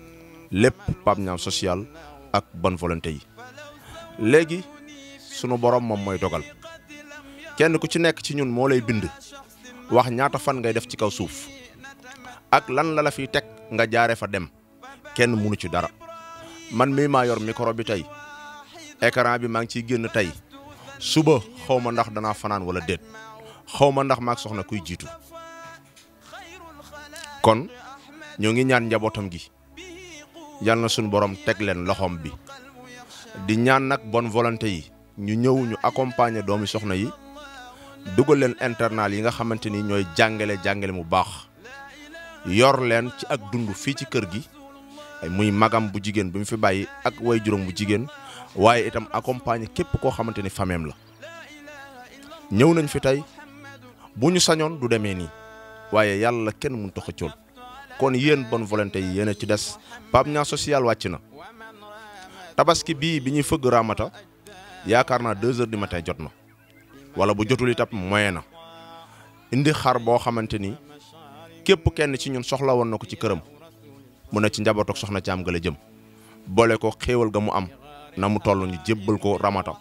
lépp Pape Niang social ak bonne volonté yi léegi sunu borom moom mooy dogal kenn ku ci nekk ci ñun moo lay bind wax ñaata fan ngay def ci kaw suuf ak lan la fiy teg nga jaare fa dem kenn mënu ci dara man mii maa yor micro bi tey écran bi maa ngi ciy génn tey suba xaw ma ndax danaa fanaan wala déet xaw ma ndax maag soxna kuy jiitu kon ñoo ngi ñaan njabootam gi yal na suñu borom teg leen loxoom bi di ñaan nag bonne volonté yi ñu ñëw ñu accompagner doomi soxna yi dugal leen internat yi nga xamante ni ñooy jàngale mu baax yor leen ci ak dund fii ci kër gi ay muy magam bu jigéen bi mu fi bàyyi ak way juróom bu jigéen waaye itam accompagner képp koo xamante ni fameem la ñëw nañ fi tey bu ñu sañoon du demee nii waaye yàlla kenn mënut a xëccool kon yéen bonne volonté yi yéen a ci des Pape Niang social wàcc na tabaski bii bi ñuy fëgg Ramata yaakaar naa 2 heures du matin jot na wala bu jotul itam moyen na indi xar boo xamante ni képp kenn ci ñun soxla woon na ko ci këram mu ne ci njaboot ak Soxna Thiam ga la jëm boole ko xéewal ga mu am na mu toll ñu jébbal ko Ramata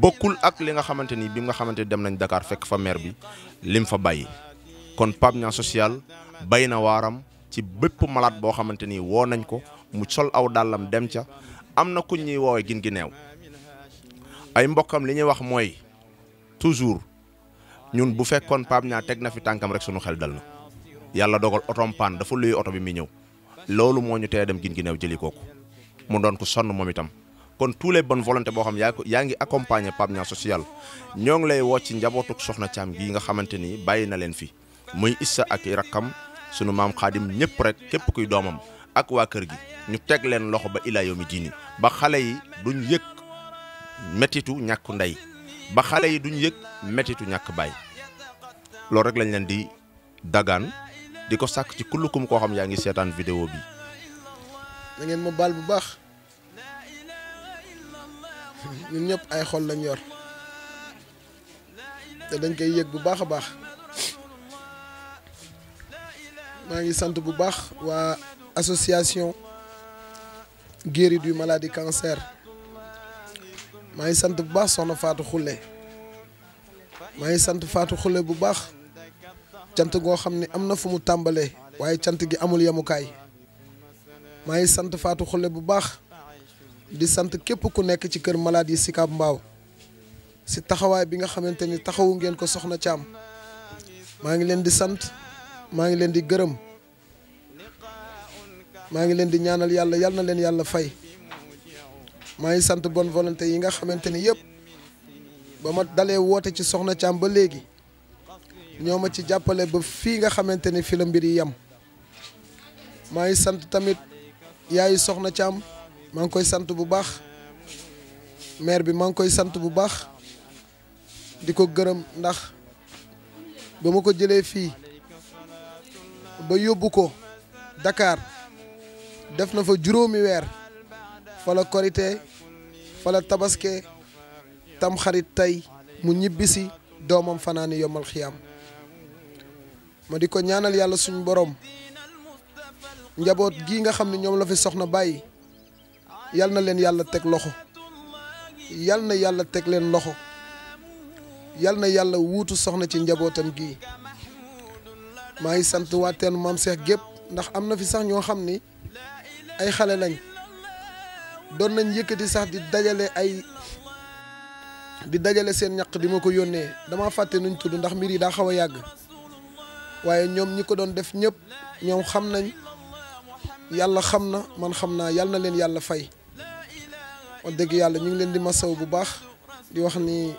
bokkul ak li nga xamante ni bi nga xamante ni dem nañ Dakar fekk fa maire bi lim fa bàyyi kon Pape Niang social bay na waaram ci bépp malade boo xamante ni woo nañ ko mu sol aw dàllam dem ca am na ku ñuy woowee gin gi neew ay mbokkam li ñuy wax mooy toujours ñun bu fekkoon Pape Niang teg na fi tànkam rek sunu xel dal na yàlla dogal otom paan dafa luy oto bi mi ñëw loolu moo ñu tee dem Guinguinéo jëli kooku mu doon ko sonn moom itam kon tous les bonnes volontés boo xam yaa ngi accompagner Pape Niang social ñoo ngi lay woo ci njabootuk Soxna Thiam gii nga xamante ni bàyyi na leen fi muy Issa ak i rakkam sunu maam Xaadim ñëpp rek képp kuy doomam ak waa kër gi ñu teg leen loxo ba ilaa yawmi diini ba xale yi duñ yëg métitu ñàkk ndey ba xale yi duñ yëg métitu ñàkk baay loolu rek lañ leen di dagaan di ko sàkk ci kullukum koo xam yaa ngi seetaan vidéo bi. da ngeen ma baal bu baax ñun ñëpp ay xol lañ yor te dañ koy yëg bu baax a baax maa ngi sant bu baax waa association guéri du maladie cancer maa ngi sant bu baax soxna Fatou Khoule maa ngi sant Fatou Khoule bu baax cant goo xam ne am na fu mu tàmbalee waaye cant gi amul yemukaay maa ngi sant Fatou Khoule bu baax di sant képp ku nekk ci kër malade yi Sicap Mbao si taxawaay bi nga xamante ni taxawu ngeen ko Soxna Thiam maa ngi leen di sant maa ngi leen di gërëm maa ngi leen di ñaanal yàlla yal na leen yàlla fay maa ngi sant bonne volonté yi nga xamante ni yëpp ba ma dalee woote ci Soxna Thiam ba léegi ñoo ma ci jàppale ba fii nga xamante ni fi la mbir yi yem maa ngi sant tamit yaayu Soxna Thiam maa ngi koy sant bu baax maire bi maa ngi koy sant bu baax di ko gërëm ndax ba ma ko jëlee fii ba yóbbu ko Dakar def na fa juróomi weer fa la korité fa la tabaske tam xarit tey mu ñibbisi doomam fanaani yombal xiyaam ma di ko ñaanal yàlla suñu borom njaboot gii nga xam ne ñoom la fi soxna bàyyi yal na leen yàlla teg loxo yal na yàlla teg leen loxo yal na yàlla wuutu soxna ci njabootam gii maa ngi sant waa teenu maam Cheikh gépp ndax am na fi sax ñoo xam ni ay xale lañ doon nañ yëkkati sax di dajale seen ñaq di ma ko yónnee dama fàtte nuñ tudd ndax mbir yi daa xaw a yàgg waaye ñoom ñi ko doon def ñëpp ñoom xam nañ yàlla xam na man xam naa yal na leen yàlla fay wax dëgg yàlla ñu ngi leen di masaw bu baax di wax ni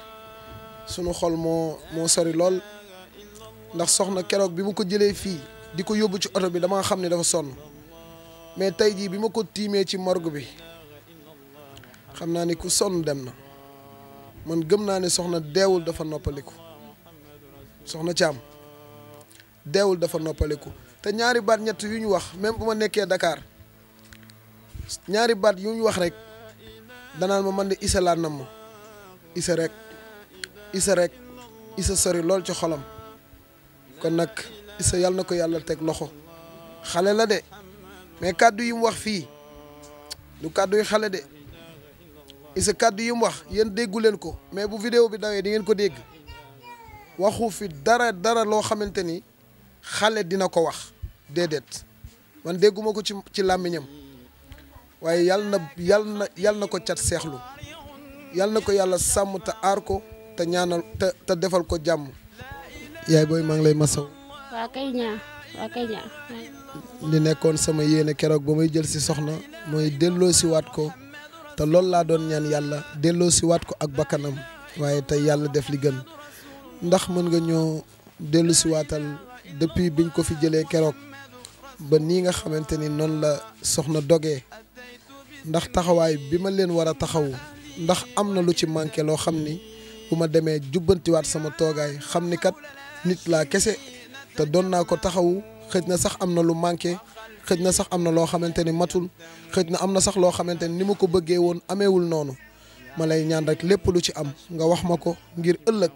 sunu xol moo sori lool ndax soxna keroog bi mu ko jëlee fii di ko yóbbu ci oto bi dama xam ne dafa sonn mais tey jii bi ma ko tiimee ci morgue bi xam naa ni ku sonn dem na man gëm naa ne soxna deewul dafa noppaliku Soxna Thiam deewul dafa noppaliku te ñaari baat ñett yu ñu wax même bu ma nekkee Dakar ñaari baat yu ñu wax rek danaan ma man de Issa laa nam ma Issa rek Issa sori lool ci xolam kon nag Issa yàlla na ko yàlla teg loxo xale la de mais kàddu yi mu wax fii du kàddu yu xale de Issa kàddu yi mu wax yéen déggu leen ko mais bu vidéo bi dawee di ngeen ko dégg waxu fi dara loo xamante ni xale dina ko wax déedéet man dégguma ko ci làmmiñam waaye yal na ko cat seexlu yal na ko yàlla sàmm te aar ko te ñaanal te defal ko jàmm. yaay booy maa ngi lay masaw. waa kay ñaa li nekkoon sama yéene keroog ba may jël si soxna mooy delloo si waat ko te loolu laa doon ñaan yàlla delloo si waat ko ak bakkanam waaye tey yàlla def li gën ndax mën nga ñoo dellu si waatal depuis biñ ko fi jëlee keroog ba nii nga xamante ni noonu la soxna dogee ndax taxawaay bi ma leen war a taxawu ndax am na lu ci manqué loo xam ni bu ma demee jubbantiwaat sama toogaay xam ni kat nit laa kese te doon naa ko taxawu xëj na sax am na lu manqué xëj na sax am na loo xamante ni matul xëj na am na sax loo xamante ni ma ko bëggee woon ameewul noonu ma lay ñaan rek lépp lu ci am nga wax ma ko ngir ëllëg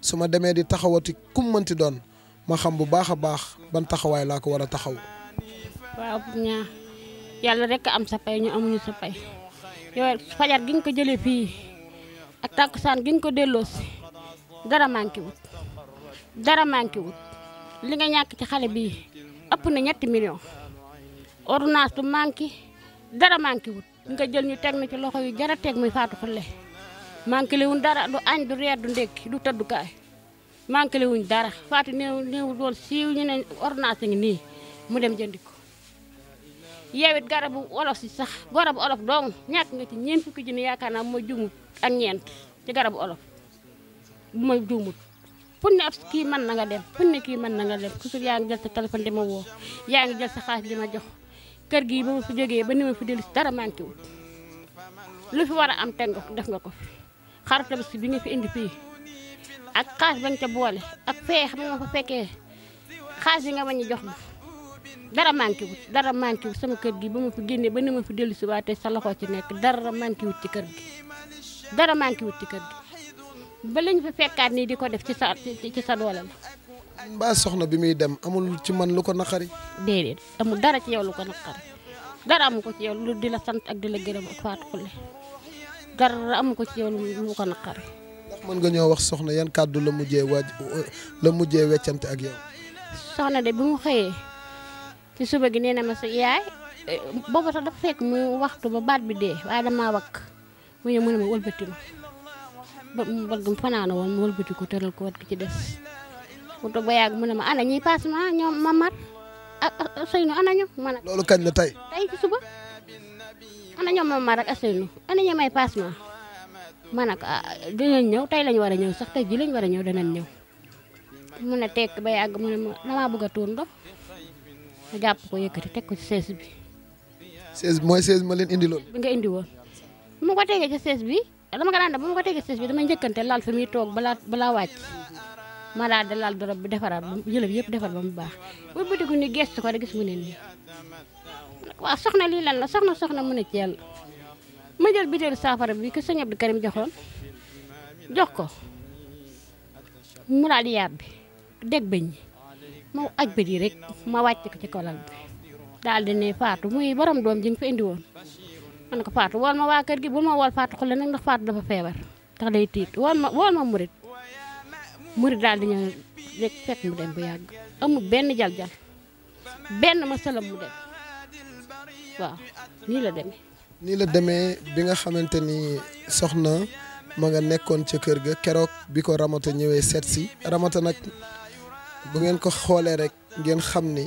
su ma demee di taxawati kum mënti doon ma xam bu baax a baax ban taxawaay laa ko war a taxaw. waaw ñaa yàlla rek am sa pay ñu amuñu sa pay yow fajar gi nga ko jëlee fii ak takkusaan gi nga ko delloosi dara manqué wut li nga ñàkk ci xale bii ëpp na 3 millions ordonnance du manqué dara manqué wut nga jël ñu teg na ci loxo yu jara teg muy Fatou Khoule manqué li wun dara du añ du reer du ndékki du tëddukaay manqué wuñ dara Fatou néew doon siiw ñu ne ordonnance ngi nii mu dem jëndi ko yow it garabu olof si sax garabu olof dong ñàkk nga ci ñeent fukki junni yaakaar naa ma juumut ak ñeent ci garabu olof bu ma juumut fu ne kii mën na nga dem fu ne kii mën na nga dem toujours yaa ngi jël sa téléphone di ma woo yaa ngi jël sa xaalis di ma jox kër gi ba ma fi jógee ba ni ma fi dellu si dara manqué wut lu fi war a am teg nga def nga ko fi xaru tabaski bi nga fi indi fii ak xaalis ba nga ca boole ak fee xam nga ma fa fekkee xaalis yi nga ma ñu jox ma dara manqué wut sama kër gi ba ma fi génnee ba ni ma fi dellu si waatee sa loxo ci nekk dara manqué wut ci kër gi dara manqué wut ci kër gi ba lañu fa fekkaat nii di ko def ci sa doole la. mbaa soxna bi muy dem amul ci man lu ko naqari. déedéet amul dara ci yow lu ko naqari dara amu ko ci yow lu di la sant ak di la gërëm ak Fatou Khoule dara amu ko ci yow lu ko naqari. ndax mën nga ñoo wax soxna yan kàddu la mujjee weccante ak yow. soxna de bi mu xëyee ci suba gi nee na ma sa yaay boobu sax dafa fekk mu waxtu ba baat bi dee waaye damaa wakk mu ne ma wëlbati ma ba mu fanaana woon mu wëlbati ko tëral ko wat ki ci des mu toog ba yàgg mu ne ma ana ñiy paas ma ñoom Mamar ak Seynou ana ñu ma ne loolu kañ la tey ci suba ana ñoom Mamar ak Seynou ana ñi may paas ma ne ko dinañ ñëw tey lañu war a ñëw sax tey ji lañu war a ñëw danañ ñëw mu ne tekk ba yàgg mu ne ma damaa bëgg a tuur ndox ma jàpp ko yëkkati teg ko ci sees bi. sees mooy sees ma leen indi lool. bi nga indi woon bu ma ko tegee ci sees bi dama ko daan def bu ma ko tegee ci sees bi dama njëkkante laal fi muy toog balaa wàcc ma daal di laal dorob bi defaraat ba jëlëb yëpp defar ba mu baax bu bëtiku ni gestu ko rek gis mu ne nii waaw soxna lii lan la soxna mu ne ci yàlla ma jël bitéelu saafara bi ko sëñ Abdou Karim joxoon jox ko mu daal di yàbbi dégg bëñ ma aj bët yi rek ma wàcc ko ci kolal bi daal di ne Fatou muy borom doom ji nga fa indi woon man ko Fatou wool ma waa kër gi bul ma wool Fatou Khoule nag ndax Fatou dafa feebar tax day tiit wool ma murit daal di ñëw rek fekk mu dem bu yàgg amul benn jal-jal benn ma sëlam mu dem waaw nii la demee bi nga xamante ni soxna ma nga nekkoon ca kër ga keroog bi ko Ramata ñëwee seet si Ramata nag bu ngeen ko xoolee rek ngeen xam ni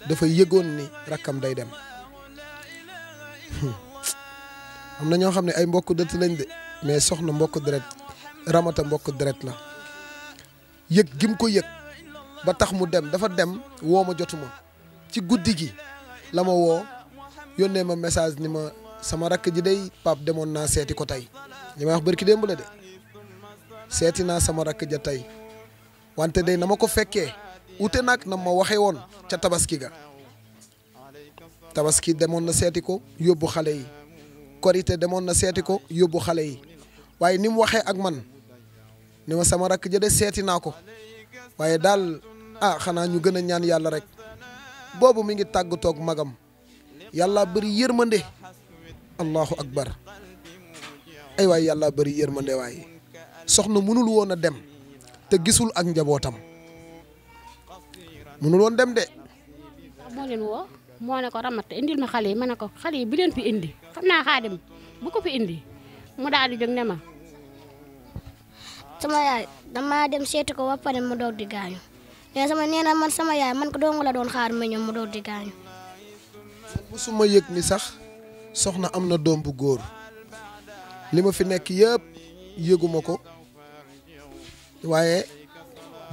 dafa yëgoon ni rakkam day dem am na ñoo xam ne ay mbokk dëtt lañ de mais soxna mbokk deret Ramata mbokk deret la yëg gim ko yëg ba tax mu dem dafa dem woo ma jotuma ci guddi gi la ma woo yónnee ma message ni ma sama rakk ji day Pape demoon naa seeti ko tey li may wax barki démb la de seeti naa sama rakk ja tey wante day na ma ko fekkee ute nag na ma waxee woon ca tabaski ga tabaski demoon na seeti ko yóbbu xale yi korité demoon na seeti ko yóbbu xale yi waaye ni mu waxee ak man ni ma sama rakk ja de seeti naa ko waaye daal xanaa ñu gën a ñaan yàlla rek boobu mi ngi tàggatoog magam yàlla bëri yërmande allahu akbar ay waay yàlla bëri yërmande waaye soxna mënul woon a dem te gisul ak njabootam mënul woon dem de. moo leen woo moo ne ko Ramata indil ma xale yi ma ne ko xale yi bi leen fi indi xam naa Xaadim bu ko fi indi mu daal di jóg ne ma. sama yaay dama dem seeti ko ba pare mu doog di gaañu nee na man sama yaay man ko dong la doon xaar ma ñëw mu doog di gaañu. musuma yëg ni sax soxna am na doom bu góor li ma fi nekk yëpp yëguma ko waaye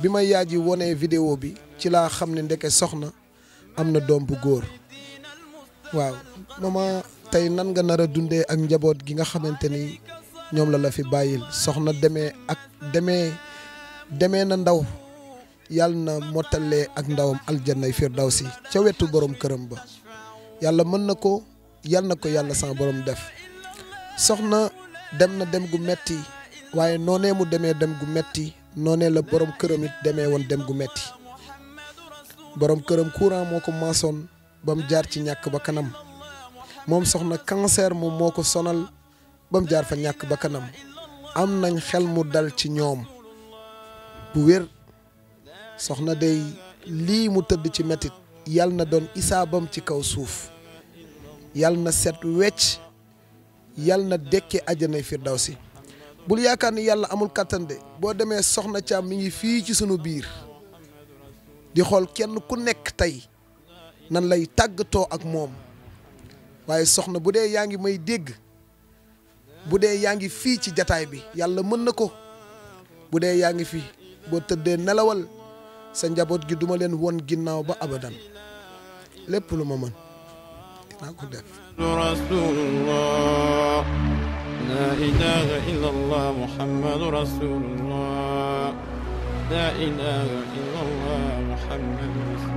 bi ma yaay ji wonee vidéo bi ci laa xam ne ndeke soxna am na doom bu góor waaw mama tey nan nga nar a dundee ak njaboot gi nga xamante ni ñoom la fi bàyyil soxna demee na ndaw yàlla na mottalee ak ndawam aljannay firdawsi ca wetu borom këram ba yàlla mën na ko yàlla na ko yàlla sama borom def soxna dem na dem gu metti waaye noonee mu demee dem gu metti noonee la borom këram it demee woon dem gu metti borom këram courant moo ko maasoon ba mu jaar ci ñàkk ba kanam moom soxna cancer moom moo ko sonal ba mu jaar fa ñàkk ba kanam am nañ xel mu dal ci ñoom bu wér soxna day lii mu tëdd ci mettit yal na doon isaabam ci kaw suuf yal na set wecc yal na dekke àjjanay firdawsi bul yaakaar ni yàlla amul kàttan de boo demee soxna Thiam mi ngi fii ci sunu biir di xool kenn ku nekk tey nan lay tàggatoo ak moom waaye soxna bu dee yaa ngi may dégg bu dee yaa ngi fii ci jataay bi yàlla mën na ko bu dee yaa ngi fii boo tëddee nelawal sa njaboot gi duma leen won ginnaaw ba abadan lépp lu ma mën dinaa ko def. rasulullah la ilaha illallah muhammadu rasulullah la ilaha illallah muhammadu rasulullah